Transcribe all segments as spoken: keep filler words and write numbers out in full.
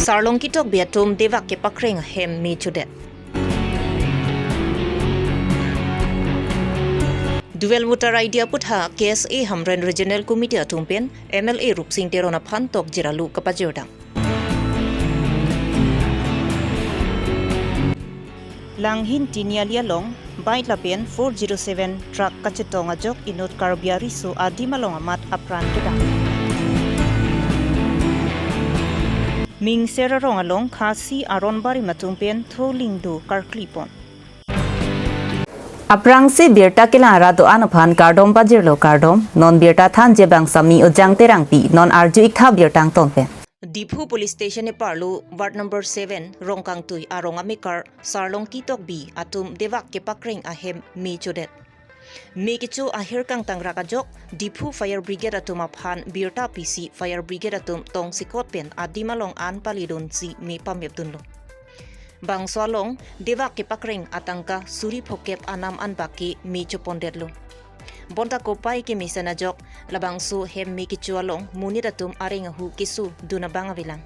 Sarlongki Tokbi atum devak kepakreng ahem me chodet. Dual voter I D aputhak K S A Hamren Regional Committee atum pen M L A Rupsing Teron aphan tokjir alu kapajirdam. Langhin Tiniali along bike lapen four zero seven truck kachetong ajok inut Karbi ariso adim along amat apran kedam. Mingser arong along Khasi aron barim atum pen tholing do karklipon. Aphrangsi birta kelang arat do-an aphan kardom pajirlo kardom, non birta thanji abang Sami Ojang Terangpi, non arju-ik tha birta angton pen. Diphu Police Station eparlo Ward number seven Rongkangtui arong amekar Sarlongki Tokbi atum devak kepakreng ahem me chodet. Me kecho ahir kangtangrak ajok Diphu Fire Brigade atum aphan birta pisi Fire Brigade atum tongsekot pen adim along an palidunsi me pamepdunlo. Bangso along devak kepakreng atangka suri phokep anam anbak ke me chopondetlo. Bonta kopai kemesen ajok labangso hem me kecho along monit atum areng ahu keso dun abang avelang.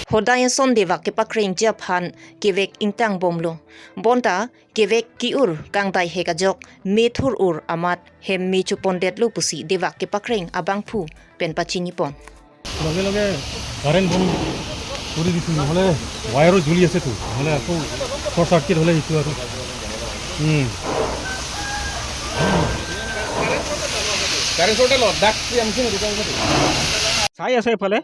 Hodai ason devak kepakrengji aphan kevek ingtang bomlo. Bonta kevek ki-ur kangdai hek ajok me thur-ur amat hem me chopondetlo pusi devak kepakreng abangphu pen pachinipon. লগে লগে কাৰেণ্ট বন্ধ কৰি দিছোঁ, নহ'লে ৱায়াৰো জ্বলি আছেতো, নহ'লে আকৌ শ্বৰ্ট চাৰ্কিট হ'লে সেইটো আৰু। উম। কাৰেণ্ট শ্বৰ্ট হ'ল, ডাক কি আমি চিনি চাই আছে এইফালে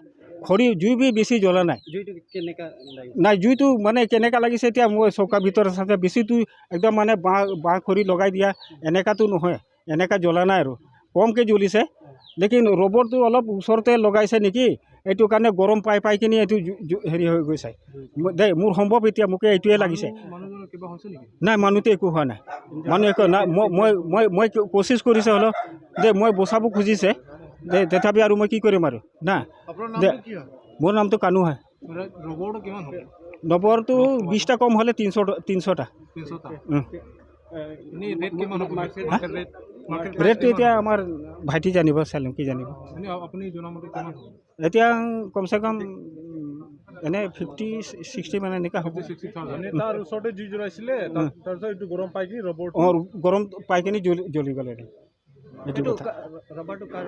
খৰি জুই বি বেছি জ্বলা নাই। জুইটো কেনেকা লাগিছে? নাই, জুইটো মানে কেনেকা লাগিছে এতিয়া মই চৌকা ভিতৰত চাওঁতে বেছিতো একদম মানে বাঁহ, বাঁহ খৰি লগাই দিয়া এনেকাতো নহয়, এনেকা জ্বলা নাই আৰু কমকে জ্বলিছে। লেকিন ৰবৰটো অলপ ওচৰতে লগাইছে নেকি, এইটো কাৰণে গৰম পাই পাই কিনি এইটো জু-, জু-, হেৰি হৈ গৈছে। ম-, দেই, মোৰ সম্ভৱ এতিয়া মোকে এইটোৱে লাগিছে। মানুহ, মানুহজনৰ কিবা হৈছে নেকি? নাই, মানুহটো একো হোৱা নাই। মানুহ একো নাই। মই, মই, মই, মই কি-, কোচিছ কৰিছে হ'লেও যে মই বচাব খুজিছে যে, তথাপি আৰু মই কি কৰিম আৰু না। আপোনাৰ দে, নামটো কি হয়? মোৰ নামটো কানু হয়। মানে ৰবৰটো কিমান হ'ব? ৰবৰটো বিশটা কম হ'লে তিনিশ ট-, তিনিশটা। তিনিশটা? উম। এনেই ৰেট কিমান হ'ব? মাৰ্কেট, হা? Market rate? মাৰ্কেট ৰেটটো ৰেট এতিয়া কিমান? আমাৰ ভাইটি জানিব, চালুংকি জানিব। এনেই আপুনি জনা মতে কিমান হ'ব? এতিয়া কমচে কম, উম, এনে ফিফটি, ছিক্সটি মানে এনেকা হ'ব। Fifty, sixty thousand. এনে তাৰ ওচৰতে জুই জ্বলাইছিলে, তাৰ, উম। তাৰপিছত এইটো গৰম পাই কি ৰবৰটো? অ, গৰম পাই কিনি জ্বলি, জ্বলি গ'ল এইটো। এইটো এইটো কথা। কা-, ৰবাৰটো কাৰ?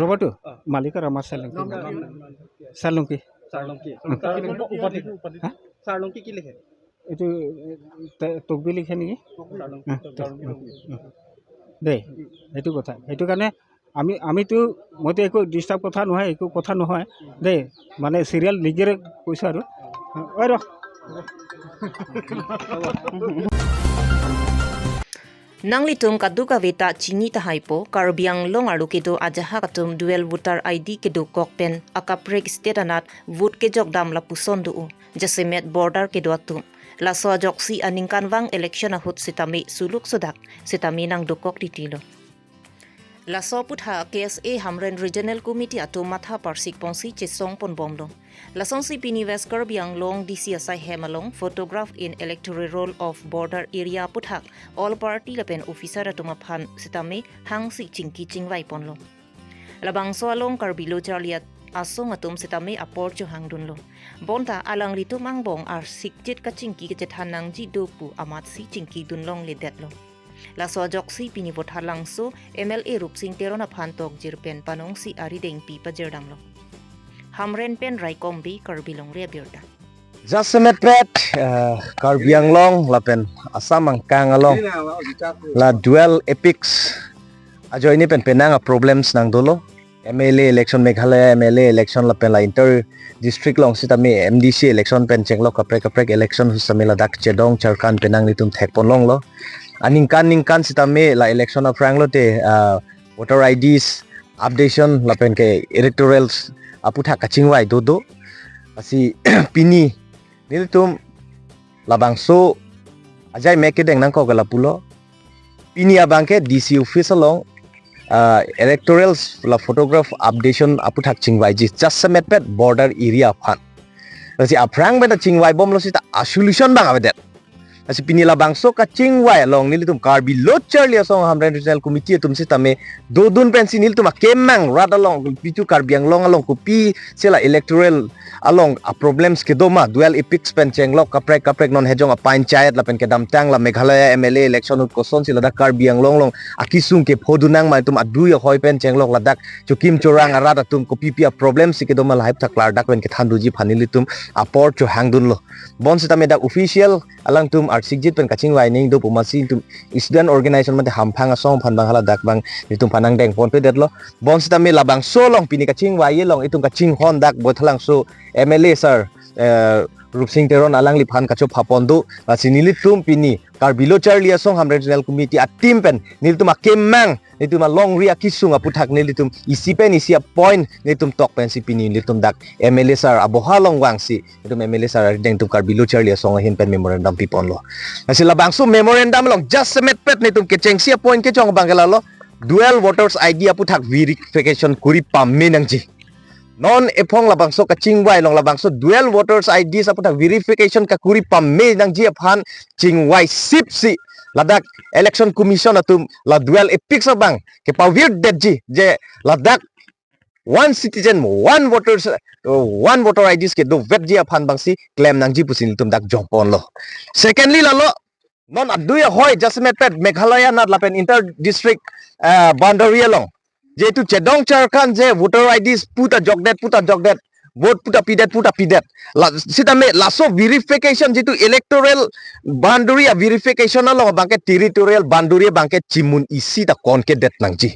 ৰবাৰটো? অ। মালিকৰ আমাৰ চালুংকি। নাম কি? চালুংকি। চাৰলংকি। উম। তাৰ উপাধি, উপাধি। হা? চাৰলংকি কি লিখে? এইটো, এ, তে-, তকবি লিখে নেকি? চাৰলংকি, উম, চাৰলংকি। উম, উম। দেই, সেইটো কথা। সেইটো কাৰণে আমি, আমিতো, মইতো একো ডিষ্টাৰ্ব কথা নহয়, একো কথা নহয় দেই, মানে চিৰিয়েল লিগেৰে কৈছোঁ আৰু। ঐ ৰ। Nanglitum kadokave ta chini tahaipo, Karbi Anglong arlo kedo ajahak atum dual voter I D kedokok pen akaprek state anat vote kejokdam lapuson do-o, jasemet border kedo atum. Laso ajoksi aningkanvang election ahut sitame suluk sodak sitame nangdokok titilo. Laso aputhak K S A Hamren Regional Committee atum matha parsik ponsi chesong ponbomlo. Lasonsi pini West Karbi Anglong D C asai hem along photograph in electoral roll of border area aputhak all party lapen officer atum aphan sitame hangsi chingki chingvai ponlo. Labangso along Karbi Lo Charli Asong atum sitame apor chohangdunlo. Bonta alanglitum angbong arsikjit kachingki kachethan nangji do pu amatsi chingkidun longledetlo. Laso ajoksi pini Vothatlangso M L A Rupsing Teron aphan tokjir pen panongsi aridengpi pajirdamlo. Hamren pen Raikom Bey, Karbi Longri Abirta. Jasemet pet, eh, Karbi Anglong lapen Assam angkang along la dual apex ajoine pen penang a problems nangdolo. M L A election, Meghalaya M L A election lapen la inter district along sitame M D C election pen chenglok kaprek kaprek election sitame ladak chedong charkan penang nelitum thekponlonglo. Aningkan ningkan sitame la election aphrang lote, ah, voter I Ds updation lapen ke electorals aputhak kachingvai dodo. Lasi pini nelitum labangso ajai mek kedeng nangkok ke lapulo. Pini abangke D C office along, ah, electoral la photograph updation aputhak chingvaiji, jasemet pet border area aphan. Lasi aphrang pen ta chingvaibomlo seta a-solution abang avedet. Lasi pini labangso kachingvai along nelitum Karbi Lo Charli Asong Hamren Regional Committee atum sitame dodun pensi nelitum akemang rat along, pitu Karbi Anglong along kopi sila electoral along a-problems kedo ma, dual epics pen chenglok kaprek kaprek, non hejong a-panchayat lapen kedamtang la Meghalaya M L A election ahut kosonsi ladak Karbi Anglong along akesung kephodun nang ma, itum adui ahoi pen chenglok ladak chokim chorang arat atum kopipi a-problems si kedo ma, lahai aputhak klardak pen kethanduji aphan nelitum apor chohangdunlo. Bonsitame dak official alangtum arsikjit pen kachingvai ning do pu amatsi itum student organization mate hamphang asong aphan abang haladak abang nelitum aphan nangdengponpedetlo. Bonsitame labangso along pini kachingvai along itum kachinghon dak Baithalangso M L A sir, eh, Rupsing Teron alangliphan kachophapon do. Lasi nelitum pini Karbi Lo Charli Asong Hamren Regional Committee a-team pen nelitum akemang, nelitum alongri akesung aputhak nelitum isi pen isi a-point nelitum tok pensi pini nelitum dak M L A sir aboha along vangsi nelitum M L A sir arideng itum Karbi Lo Charli Asong ahin pen memorandum piponlo. Lasi labangso memorandum along jasemet pet nelitum kechengsi a-point kechong abangke lalo, dual voters I D aputhak verification kuri pame nangji. Non ephong labangso kachingvai along labangso dual voters I Ds aputhak verification kakuri pame nangji aphan chingvai sipsi ladak Election Commission atum la dual epics abang kepavirdetji, je ladak one citizen, one voters, uh, one voter I Ds kedovetji aphan abangsi klem nangji pusi nelitum dak jongponlo. Secondly lalo, non adui ahoi jasemet pet Meghalaya anat lapen inter district, ah, boundary along, jehetu chedong charkan je voter I Ds puta jokdet, puta jokdet, vote puta pidet, puta pidet. La, sitame laso verification jehetu electoral boundary a-verification along abangke territorial boundary abangke chimun isi ta konkedet nangji.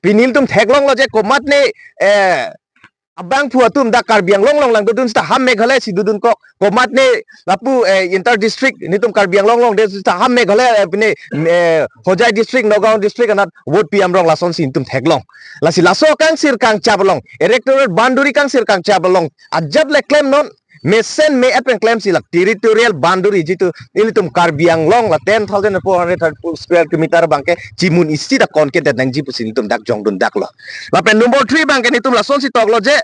Pini nelitum theklonglo je komatne, eh, abangphu atum dak Karbi Anglong along lang dodun seta ha Meghalaya si dodunkok, komatne lapu, eh, inter district nelitum Karbi Anglong along de seta ha Meghalaya, eh, pine, eh, Hojai district, Nagaon district anat vote pi amrong lasonsi nelitum theklong. Lasi laso kangsir kangchap along, electoral boundary kangsir kangchap along ajat le klem non, mesen me-et pen klemsi la territorial boundary jehetu ilitum Karbi Anglong la ten thousand four hundred thirty-four square kilometer abangke chimun isi ta konkedet nangji pusi nelitum dak jongdundaklo. Lapen number three abangke nelitum lasonsi toklo je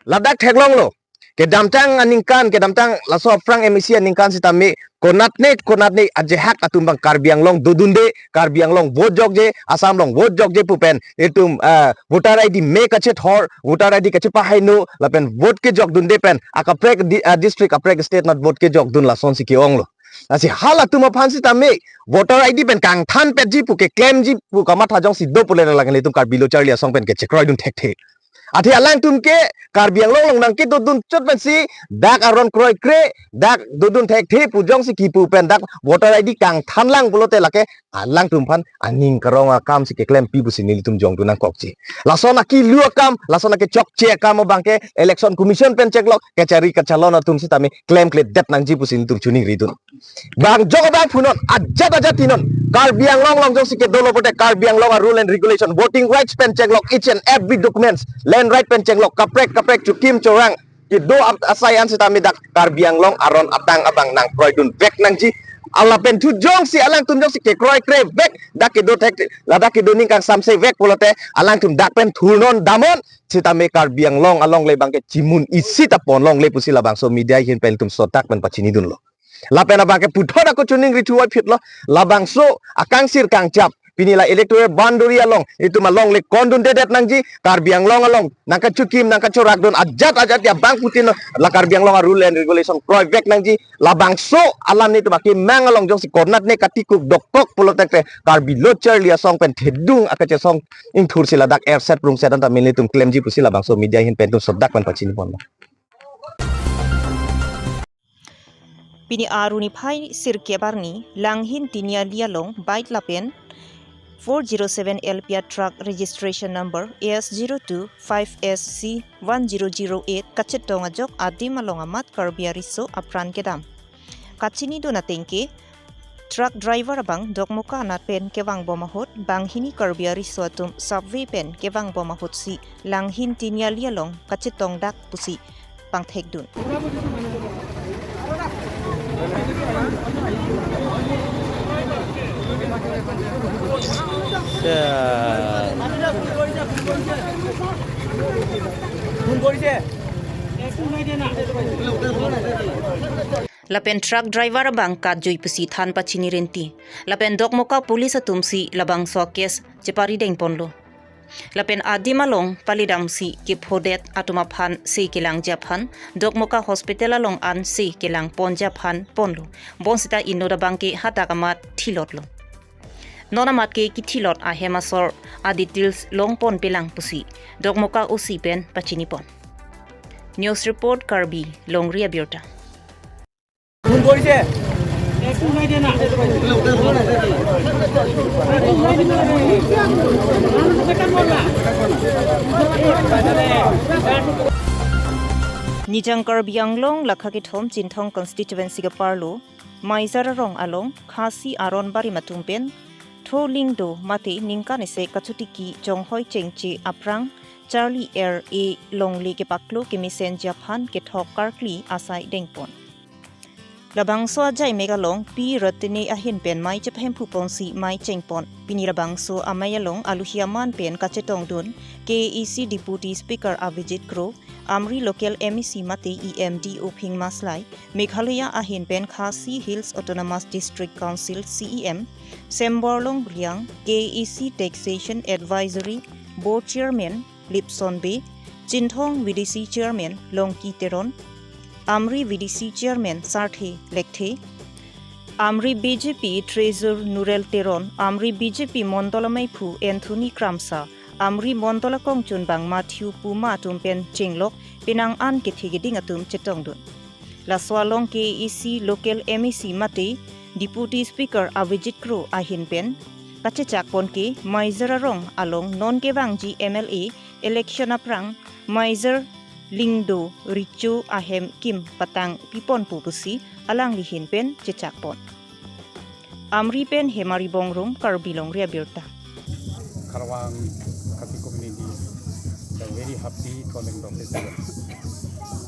ladak theklonglo, kedamtang aningkan, kedamtang laso aphrang M A C aningkan sitame konatne konatne ajehak atum abang Karbi Anglong dodunde, Karbi Anglong vote jokje, Assam along vote jokje pu pen itum, ah, voter I D me kachethor, voter I D kachepahaino lapen vote kejokdunde pen akaprek di-, ah, district, akaprek state anat vote kejokdun lasonsi ke-onglo. Lasi halatum aphan sitame voter I D pen kangthanpetji pu keklemji pu kamatha jongsi do pule lake nelitum Karbi Lo Charli Asong pen kechekroidun thekthe. Athe alangtum ke Karbi Anglong along nangkedodun chot pensi dak aron kroikre, dak dodun thekthe pu jongsi kipu pen dak voter I D kangthanlang pulote lake alangtum aphan aning karong akamsi keklempi pusi nelitum jongdun nangkokji. Lason akilu akam, lason akechokche akam abangke Election Commission pen cheklok, kachari kachalon atum sitame klemkledet nangji pusi nelitum choningridun. Bang jok abangphu non, ajat ajat ti non, Karbi Anglong along jongsi kedolo pote Karbi Anglong a-rule and regulation, voting rights pen cheklok, each and every documents, land right pen cheklok, kaprek kaprek chokim chorang kedo ap-, asai an sitame dak Karbi Anglong aron atang abang nangkroidunvek nangji. Lapen thu jongsi alangtum jongsi kekroikre vek, dak kedo thek, ladak kedo ning kangsamse vek pulote alangtum dak pen thurnon damnon, sitame Karbi Anglong alongle abangke chimun isi ta ponlongle pusi labangso media ahin pen itum sotak pen pachinidunlo. Lapen abangke puthot ako choningri thuvoiphitlo, labangso akangsir kangchap, pini la electoral boundary along itum alongle kondundedet nangji, Karbi Anglong along nangkachokim nangkachorakdun ajat ajat ya abangphutin la Karbi Anglong a-rule and regulation kroivek nangji. Labangso alam nelitum akemang along jongsi konatne katikuk dokok pulote ke Karbi Lo Charli Asong pen thedung akachesong ingthursi ladak erset prungset anta nelitum klemji pusi labangso media ahin pen itum sotak pen pachiniponlo. Pini arni phai sirkep arni Langhin Tiniali along bike lapen four zero seven L P R truck registration number A S zero two five S C one zero zero eight kachetong ajok adim along amat Karbi ariso apran kedam. Kachinidun ateng ke, truck driver abang Dokmoka anat pen kevangbom ahut, banghini Karbi ariso atum subway pen kevangbom ahutsi Langhin Tiniali along kachetongdak pusi pangthekdun. Lapen truck driver abang katjui pusi than pachini renti. Lapen Dokmoka police atumsi labangso case chepari dengponlo. Lapen adim along palidamsi kephodet atum aphan se kelangji aphan, Dokmoka hospital along an se kelangponji aphan ponlo. Bonsita inut abang ke hadak amat thilotlo. Non amat ke kithilot ahem asor a-details longponpelang pusi Dokmoka O C pen pachinipon. News report, Karbi Longri Abirta. Nijang Karbi Anglong lakha kethom Chinthong constituency kaparlo Maijar arong along Khasi aron barim atum pen tho lingdo mate ningkan isi kachotiki chonghoi chengche aphrang charli er-e longle kepaklo kemesenji aphan kethok karkli asai dengpon. Labangso ajaimek along Pi Ratne ahin pen mei chephemphuponsi mei chengpon. Pini labangso amei along aluhi aman pen kachetongdun K A A C Deputy Speaker Avijit Kro, Amri local M A C mate E M D Uphing Maslai, Meghalaya ahin pen Khasi Hills Autonomous District Council C E M Semborlong Riang, K A A C Taxation Advisory Board Chairman Lipson Bey, Chinthong V D C Chairman Longki Teron, Amri V D C Chairman Sarthe Lekthe, Amri B J P Treasurer Nurel Teron, Amri B J P Mondol ameiphu Anthony Kramsa, Amri Mondol akongchunbang Matthew Puma atum pen chenglok penang an kethe keding atum chetongdun. Laso along K A A C local M A C mate Deputy Speaker Avijit Kro ahin pen kachechakpon ke Maijar arong along non kevangji M L A election aphrang Maijar lingdo richo ahem kim patang piponpo pusi alangli ahin pen chechakpon. Amri pen Hemari Bongrung, Karbi Longri Abirta. Kharwang Khasi community, the very happy Tho Lingdo festival.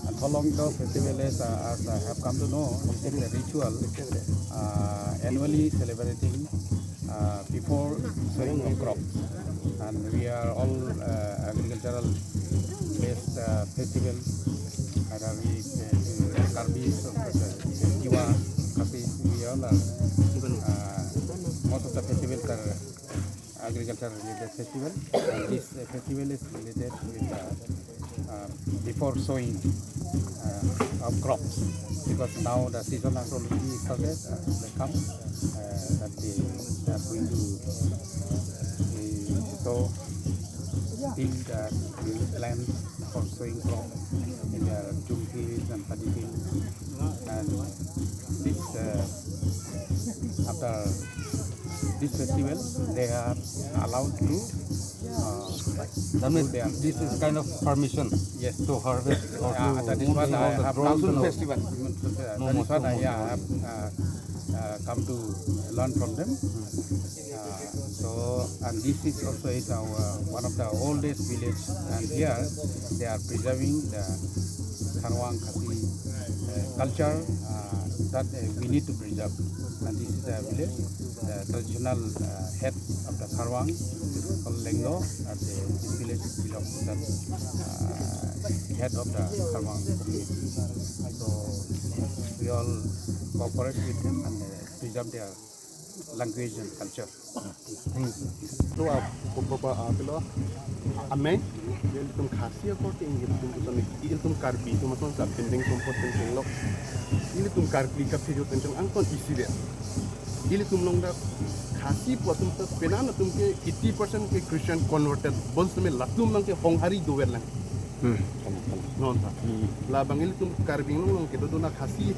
And Tho Lingdo festival is, uh, as I have come to know, it's a ritual, uh, annually celebrating, uh, before sowing of crop. And we are all, uh, agricultural based, uh, festival. Either we, uh, Karbi, uh, Tiwa, Khasi, we all are, uh, most of the festivals are agriculture related festival. And this, uh, festival is related with, uh, uh, before sowing, uh, of crops, because now the season has already started, uh, they come, uh, that they are going to, uh, sow, till the, they plant for sowing crop in the jhum fields and paddy fields. And this, uh, after this festival, they are allowed to, uh, That means do their, this is uh, kind of permission Yes. to harvest or Yeah, to that is move what all I the have drones come to and know. all. Festival. That No is more, what no I more, no more. have, uh, uh, come to learn from them. Uh, so, and this is also is our, uh, one of the oldest village, and here they are preserving the Kharwang Khasi, uh, culture, uh, that, uh, we need to preserve. And this is the village, the traditional, uh, head of the Kharwang, called Lengdo, and the, this village belongs to that, uh, head of the Kharwang community. So we all cooperate with them and, uh, preserve their language and culture. Lo a, ko, ko, ba, a, pilo, amei, ilitum Khasi akorte ilitum, ilitum Karbi atum ason sa pending sumpot pen chenglok, ilitum karkli kaphejor pen cheng angton isi de. Ilitum along dak Khasi pu atum ta penang atum ke eighty percent ke Christian converted. Bonsitame latum abang ke honghari dover lang. Hmm. Non ta. Hmm. Labang ilitum Karbi Anglong along kedo dona Khasi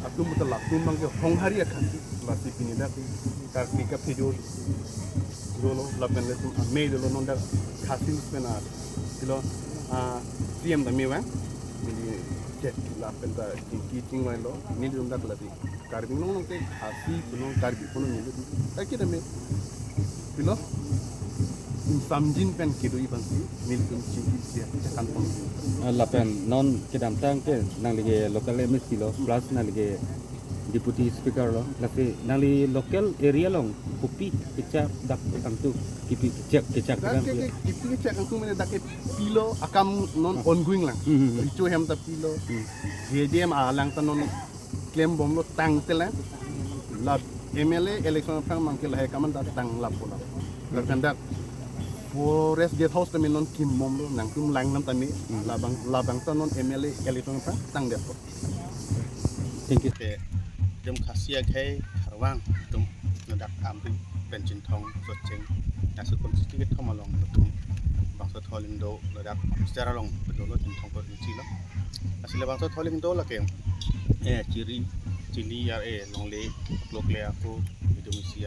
atum ta latum abang ke honghari a Khasi. Lasi pini dak karkli kaphejor dolo lapen ilitum amei dolo non dak Khasi pen a, pilo, a, C M ta mei vang. Neli chet lapen ta chingki chingvailo. Nelitum dak lasi Karbi Anglong along ke Khasi punong Karbi punong nelitum ta kedam me, pilo, ingsamjin pen kedoji aphansi nelitum chingki sia chakan pon. Ah, lapen non kedamtang ke nangli ke local M A C lo plus nangli ke Deputy Speaker lo, lasi nangli local area along kopi kechak dak kangtung, kipi kechak kechak Dak kang ke, ke, kipi kechak kangtung mene dak ke pilo akam non Ah. ongoing lang. Hmm, hmm, hmm. Richo hem ta pilo. Hmm. J D M alang ta non klem bomlo tangtelang. La M L A election aphrang mangke lahai kaman ta tang lapo la. Lapen dak Forest Guest House tame non kim bomlo nangtum lang nam tame Hmm. labang labang ta non M L A election aphrang tangdetpo. Thank you. Ke jom Khasi akhei Kharvang atum ladak Amri pen Chinthong Socheng, laso constituency kethom along atum bangso Tholingdo ladak Amstar along pedolo Chinthong ko inchi lo. Asile bangso Tholingdo lake eh chiri chili ar eh longle klokle ako itum isi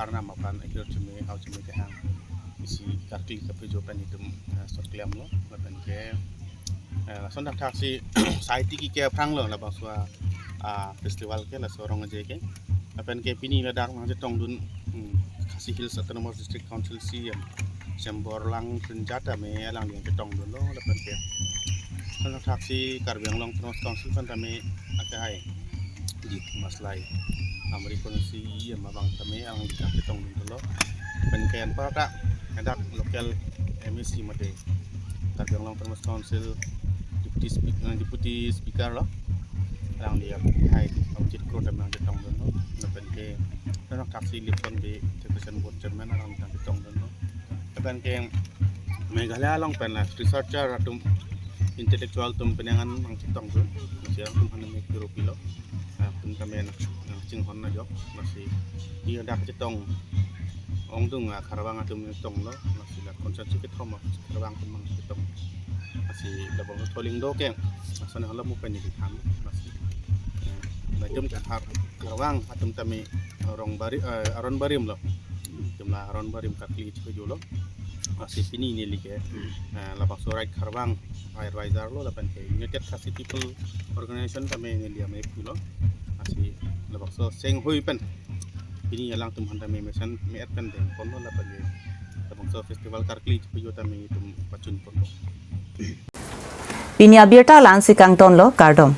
arnam apan ahir cheme hau cheme kehang isi karkli kapejo pen itum eh, sot klemlo lapen ke eh, lason dak thaksi saiti ki ke aphrang lo labangso a ah, festival ke laso Rong Aje ke. Lapen ke pini ladak nangchetongdun hmm, Khasi Hills Autonomous District Council C E M Semborlang Krinjat ame alangli nangchetongdunlo lapen ke lason dak thaksi Karbi Anglong Autonomous Council pen tame akehai di maslai Amri konsi E M abang tame alangli nangchetongdunlo. Lapen ke anparta ladak local M A C mate Karbi Anglong Autonomous Council Deputy Speaker, Deputy Speaker lo. Alangli hai Abhijit Kro tame nangchetongdunlo. Lapen ke ladak thaksi Lipson Bey Education Board Chairman alangli nangchetongdunlo. Lapen ke Meghalaya along pen la researcher atum intellectual atum penangan nangchetongdun. Masi atum aphan me kiro pilo. Atum tame nangchinghon ajok. Masi ladak chetong ongdung a Kharvang atum chetonglo. Masi la constituency kethom a Kharvang atum nangchetong. Masi labang Tholingdo ke. Masi na hala mu pen ni than. Masi eh, latum ke Khar Kharvang atum tame Rong Bari eh, Aron Barim lo. Atum la Aron Barim karkli chepejolo. Masi pini neli ke eh, labangso Right Kharvang advisor lo lapen ke United Khasi People Organization tame neli ame pulo. Masi labangso seng hui pen pini alangtum aphan tame mesen me-et pen deng ponlo lapen ke labangso festival karkli chepejo tame itum pachun ponlo. Pini abirta la-ansi kangtonlo, kardom.